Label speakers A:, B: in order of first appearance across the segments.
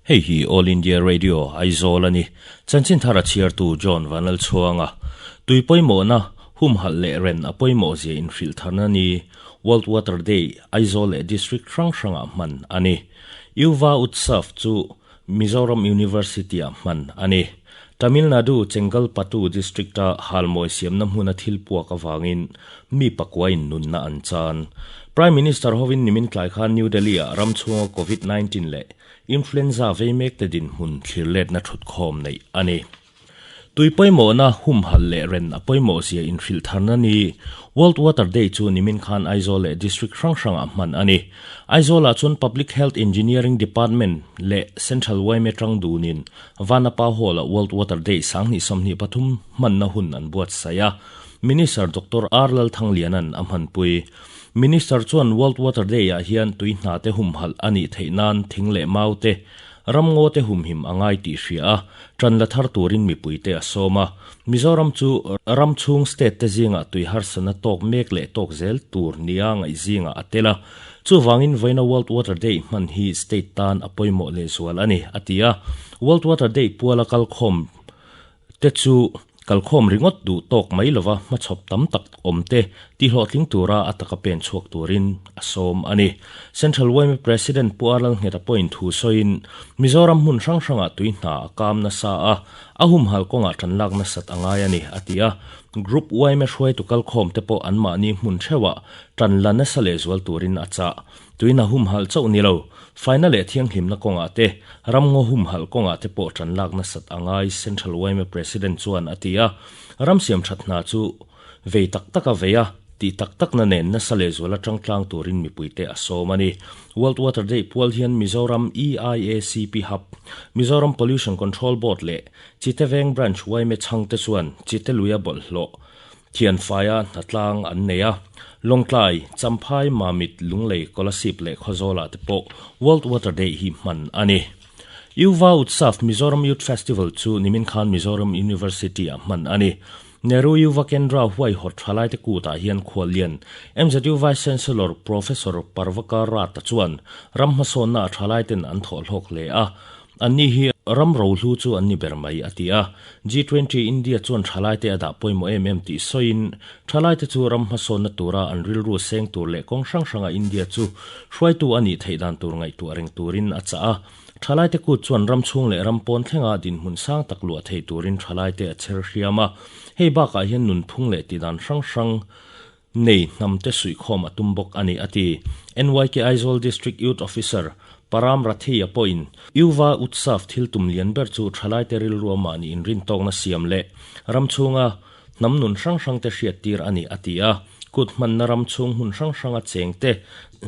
A: Hei hi All India Radio, Aizawl a ni. Chanchin thar a chhiartu John Vanlalchhuanga. Tui pawimawhna, humhalh leh ren a pawimawhzia inhrilh tharna ni, World Water Day, Aizawl leh District hrang hrangah hman a ni. Yuva Utsav chu Mizoram University-ah hman a ni. Tamil Nadu Chengalpattu District-a halmawi siamna hmuna thil puak avangin mi pakuain nunna an chan. Prime Minister hovin nimin tlai khan New Delhi-ah ram chhunga Covid 19 leh Influenza vei mekte dinhmun thlir letna thutkhawm neih a ni. Tui pawimawhna humhalh leh ren a pawimawhzia inhrilh tharna ni World Water Day chu nimin khan Aizawl leh District hrang hrangah hman a ni. Aizawlah chuan Public Health Engineering Department leh Central yma tang dunin Vanapa Hall-ah World Water Day 2023 hmanna hun an buatsaih a, Minister Doctor R Lalthangliana'n a hmanpui. Minister chuan World Water Day-ah hian tui hna te humhalh a nih theih nan thing leh mau te, ramngaw te humhim a ngai tih hria a, ṭan la thar turin mipui te a sawm a. Mizoram chu ram chhung state te zingah tui harsatna tawk mek leh tawk zel tur nia ngaih zingah a tel a. Chuvangin vawiina World Water Day hman hi state tan a pawimawh lehzual a ni, a ti a. World Water Day puala kalkhawm te chu kalkhawm ringawt duh tawk mai lova hmachhawp tam tak awm te tihlawhtling tura a taka pen chhuak turin a sawm a ni. Central yma President Pu Arlal Ngheta pawhin thu sawiin, Mizoram hmun hrang hrangah tui hna a kam nasa a, a humhal kawngah tan lak nasat a ngai a ni, a ti a. Group yma hruaitu kalkhawm te pawh anmahni hmun theuhah tan la nasa lehzual turin a chah. Tuina humhalh chauh ni lo, faina leh thianghlimna kawngah te, ramngaw humhalh kawngah te pawh tan lak nasat a ngai, Central yma President chuan a ti a. Ram siam that hna chu vei tak tak a vei a, tih tak takna nen nasa lehzual atang tlang turin mipuite a sawm a ni. World Water Day pual hian Mizoram EIACP Hub, Mizoram Pollution Control Board leh Chite Veng Branch yma chhangte chuan Chite luia bawlhhlawh Thianfaia hnatlang an nei a, Lawngtlai, Champhai, Mamit, Lunglei, Kolasib leh Khawzawlah te pawh World Water Day hi hman a ni. Yuva Utsav Mizoram Youth Festival chu nimin khan Mizoram University-ah hman a ni. Nehru Yuva Kendra huaihawt thalaite kutah hian khuallian MZU Vice Chancellor Professor Parvakar Rata chuan ram hmasawnna a thalaiten an thawhhlawk hle a, Anni hi ram rohlu chu an ni ber mai, a ti a. G20 India chuan thalaite a dah pawimawh em em tih sawiin, thalaite chu ram hmasawnna tura an rilru seng tur leh kawng hrang hranga India chu hruaitu a nih theih dan tur ngaihtuah reng turin a chah a. Thalaite kut chuan ram chhung leh ram pawn thlenga dinhmun sang tak luah thei turin thalaite a chher hriam a. Hei bakah hian nunphung leh tihdan hrang hrang nei hnamte suihkhawm a tum bawk a ni, a ti. NYK Aizawl District Youth Officer, Param Rathia pawhin Yuva Utsav thil tum lian ber chu thalaite rilrua mahni inrintawkna siam leh ram chhunga hnam nun hrang hrangte hriattir a ni, a ti a. Kut hmanna ram chhung hmun hrang hranga chengte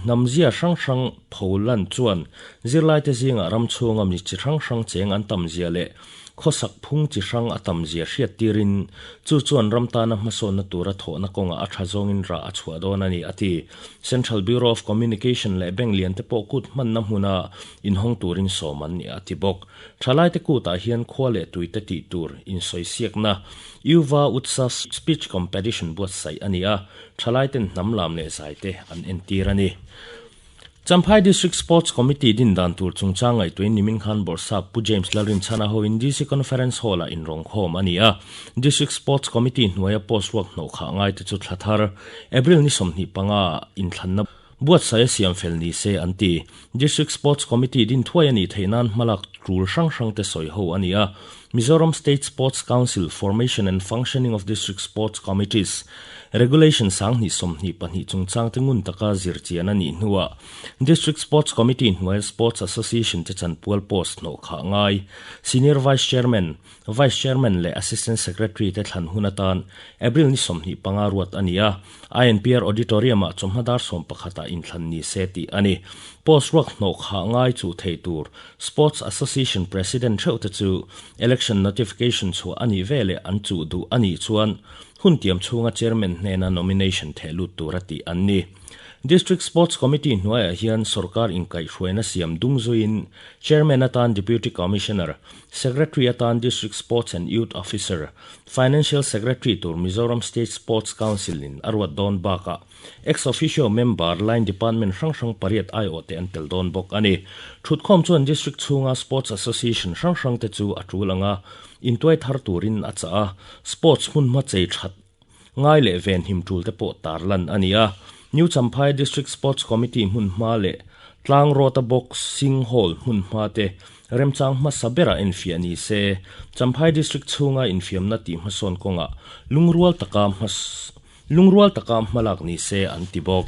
A: hnam zia hrang hrang pholan chuan zirlaite zingah ram chhunga mi chi hrang hrang cheng an tam zia leh Khawsak phung chi hrang a tam zia hriat tirin chu chuan ram tana hmasawnna tura thawhna kawngah a tha zawngin rah a chhuah dawn a ni, a ti. Central Bureau of Communication leh bank lian te pawh kut hmanna hmuna inhawng turin sawm an ni, a ti bawk. Thalaite kutah hian khua leh tuite tih tur insawi-siakna Yuva Utsav Speech Competition buatsaih a ni a, thalaiten hnam lam leh zaite an entir a ni. Champhai District Sports Committee din dan tur chungchang ngaihtuahin nimin khan Bawrhsap Pu James Lalrinchhana hoin DC Conference Hall-ah inrawngkhawm a ni a. District Sports Committee hnuaia post ruak hnawh khah ngaite chu thla thar, April ni 25 ah inthlanna buatsaih a siam fel ni se an ti. District Sports Committee din thuai a nih theih nan hmalak tul hrang hrangte sawi ho a ni a. Mizoram State Sports Council, Formation and Functioning of District Sports Committees, Regulation 2022 chungchang te ngun taka zir chian a nih hnuah District Sports Committee hnuaia Sports Association te chanpual post hnawh khah ngai Senior Vice Chairman, Vice Chairman leh Assistant Secretary te thlan hun atan April ni 25 ruat a ni a. INPR Auditorium-ah chawhma dar 11 ah inthlan ni se tih a ni. Post ruak hnawh khah ngai chuh thei tur Sports Association President theuh te chu Election Notification chhuah a nih veleh an chuh duh a nih chuan hun tiam chhunga Chairman hnena nomination theh lut tura tih an ni. District Sports Committee hnuaiah hian sorkar inkaihhruaina siam dung zuiin Chairman atan Deputy Commissioner, Secretary atan District Sports and Youth Officer, Financial Secretary tur Mizoram State Sports Council in a ruat dawn bakah Ex-officio member line department hrang hrang pariat aiawhte an tel dawn bawk a ni. Thutkhawm chuan District chhunga Sports Association hrang hrangte chu a tul anga intuai thar turin a chah a, sports hmunhma chei that ngai leh venhim tulte pawh tarlan a ni a. New Champhai District Sports Committee hmunhma leh Tlang Rawta Boxing Hall hmunhma te remchang hmasa berah enfiah ni se, Champhai District chhunga infiamna tih hmasawn kawngah lungrual taka Lungrual taka hmalak ni se an ti bawk.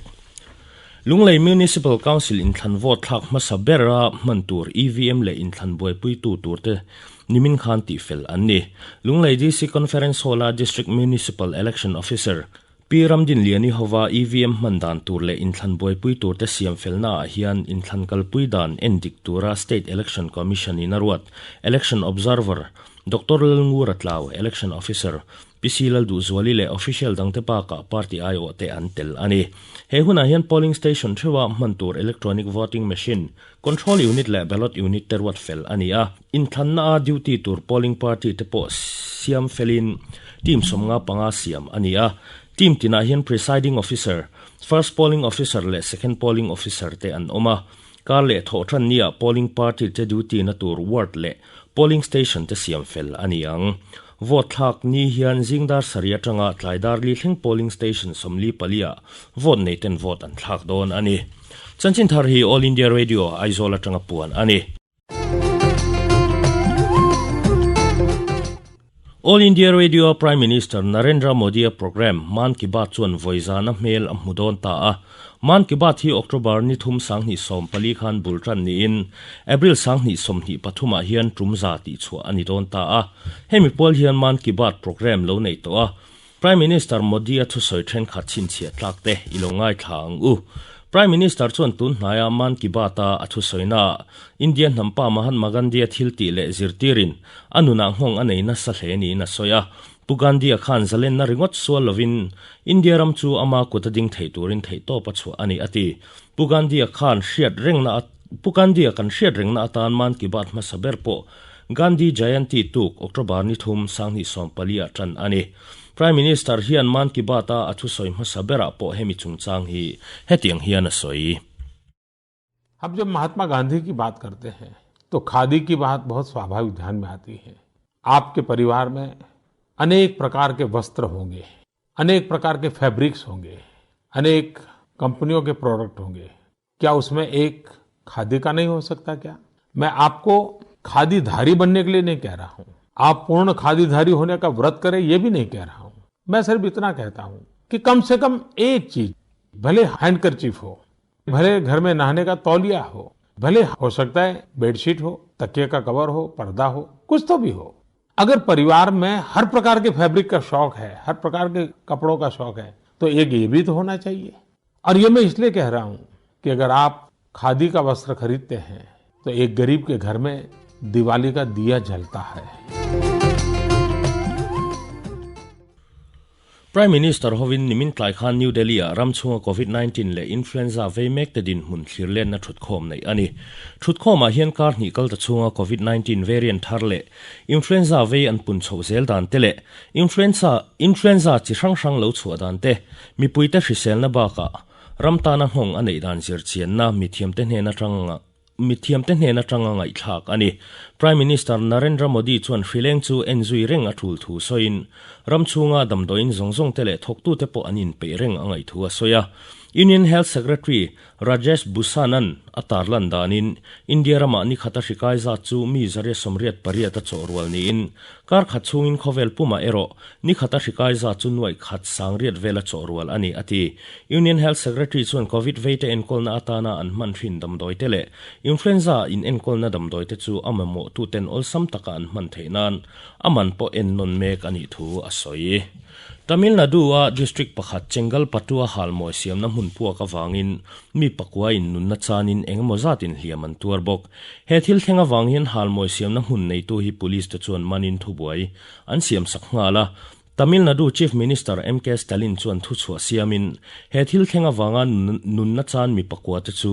A: Lunglei Municipal Council inthlan vote thlak hmasa bera hman tur EVM leh inthlan buaipuitu turte nimin khan tihfel an ni. Lunglei DC Conference Hall-a District Municipal Election Officer Pi Ramdinliani hova EVM hman dan tur leh inthlan buaipui turte siam felnaah hian inthlan kalpui dan en dik tura State Election Commission-in a ruat Election Observer Doctor Lalngura Tlau, Election Officer, PC Lalduhzuali leh official dangte bakah party aiawhte an tel a ni. He hunah hian polling station theuha hman tur electronic voting machine, control unit leh ballot unit te ruat fel a ni a. Inthlanna a duty tur polling party te pawh siam felin team 55 siam a ni a. Team tinah hian presiding officer, first polling officer leh second polling officer te an awm a. Kar leh thawhtan nia polling party te duty na tur ward leh polling station te siam fel a ni ang. Vote thlak ni hian zing dar sarih atanga tlai dar li thleng polling station 44 ah vote nei ten vote an thlak dawn a ni. Chanchin thar hi All India Radio, Aizawl atanga puan a ni. All India Radio-a Prime Minister Narendra Modi-a programme Mann Ki Baat chuan vawi zana hmel a hmu dawn ta a. Mann Ki Baat hi October ni thum 2014 khan bul tan niin April 2023 ah hian tum za tih chhuah a ni dawn ta a. Hemi pual hian Mann Ki Baat programme lo nei tawh a. Prime Minister Modi-a thusawi thenkhat chhinchhiah tlak te i lo ngaithla ang u. Prime Minister chuan tun hnaia Mann Ki Baat-a a thusawi-naah India hnampa Mahatma Gandhi-a thil tih leh zirtirin a nunah nghawng a nei nasa hle niin a sawi a. Pu Gandhi-a khan zalenna ringawt sual lovin India ram chu ama kut a ding thei turin theihtawp a chhuah a ni a ti. Pu Gandhi-a khan hriat rengna a Pu Gandhi-a kan hriat rengna atan Mann Ki Baat hmasa ber pawh Gandhi Jayanti tuk October ni thum 2014 ah tan a ni. Prime Minister hian Mann Ki Baat-a a thusawi hmasa berah pawh hemi chungchang hi hetiang hian a sawi.
B: हम जब महात्मा गांधी की बात करते हैं तो खादी की बात बहुत स्वाभाविक ध्यान में आती है। आपके परिवार में अनेक प्रकार के वस्त्र होंगे, अनेक प्रकार के फैब्रिक्स होंगे, अनेक कंपनियों के प्रोडक्ट होंगे। क्या उसमें एक खादी का नहीं हो सकता क्या? मैं आपको खादीधारी बनने के लिए नहीं कह रहा हूँ, आप पूर्ण खादीधारी होने का व्रत करें ये भी नहीं कह रहा हूँ। मैं सिर्फ इतना कहता हूँ कि कम से कम एक चीज, भले हैंडकरचीफ हो, भले घर में नहाने का तौलिया हो, भले हो सकता है बेडशीट हो, तकिए का कवर हो, पर्दा हो, कुछ तो भी हो। अगर परिवार में हर प्रकार के फैब्रिक का शौक है, हर प्रकार के कपड़ों का शौक है, तो एक ये भी तो होना चाहिए। और ये मैं इसलिए कह रहा हूँ कि अगर आप खादी का वस्त्र खरीदते हैं तो एक गरीब के घर में दिवाली का दिया जलता है।
A: Prime Minister hovin nimin tlai khan New Delhi-ah ram chhunga Covid-19 leh influenza vei mek te dinhmun thlir lenna thutkhawm neih a ni. Thutkhawmah hian kar hnih kal ta chhunga Covid-19 variant thar leh influenza vei an pun chhoh zel dan te leh influenza influenza chi hrang hrang lo chhuah dan te, mipuite hriselna bakah ram tana nghawng a neih dan zirchianna mithiamte hnen atanga Mithiamte hnen atanga ngaihthlak a ni. Prime Minister Narendra Modi chuan hrileng chu en zui reng a tul thu sawiin, ram chhunga damdawiin zawng zawng te leh thawktute pawh an inpeih reng a ngaih thu a sawi a. Union Health Secretary Rajesh Bhushan-a'n a tarlan danin, India ramah ni khata hri kai zat chu mi 188 a chawh rual niin, kar khat chhungin khawvel pumah erawh ni khata hri kai zat chu nuaih khat sangriat vel a chawh rual a ni, a ti. Union Health Secretary chuan Covid veite enkawlna atana an hman hrin damdawite leh Influenza in enkawlna damdawite chu a mamawhtuten awlsam taka an hman theih nan a man pawh en nawn mek a nih thu a sawi. Tamil Nadu-a district pakhat Chengalpattu-a halmawi siamna hmun puak avangin mi pakuain nunna chanin eng emaw zatin hliam an tuar bawk. He thil thleng avang hian halmawi siamna hmun neitu hi police te chuan manin thubuai an siamsak nghal a. Tamil Nadu Chief Minister MK Stalin chuan thuchhuah siamin he thil thleng avanga nunna chan mi pakua te chu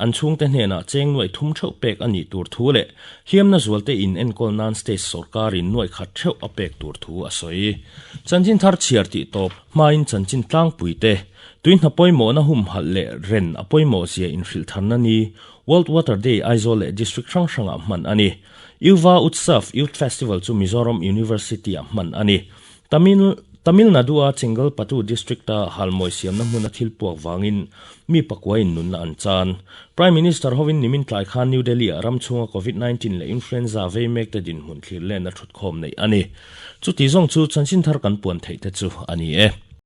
A: an chhungte hnenah cheng nuaih thum theuh pek a nih tur thu leh hliamna zualte in enkawl nan state sawrkarin nuaih khat theuh a pek tur thu a sawi. Chanchin thar chhiar tih tawp hmain chanchin tlangpui te tui hna pawimawhna humhalh leh ren a pawimawh zia inhrilh tharna ni World Water Day Aizawl leh District hrang hrangah hman a ni. Yuva Utsav Youth Festival chu Mizoram University-ah hman a ni. Tamil Tamil Nadu-a Chengalpattu District-a halmawi siamna hmuna thil puak vangin mi pakuain nunna an chan. Prime Minister hovin nimin tlai khan New Delhi-ah ram chhunga Covid 19 leh Influenza vei mekte dinhmun thlir lenna thutkhawm neih a ni. Chuti zawng chu chanchin thar kan puan theih te chu a ni e.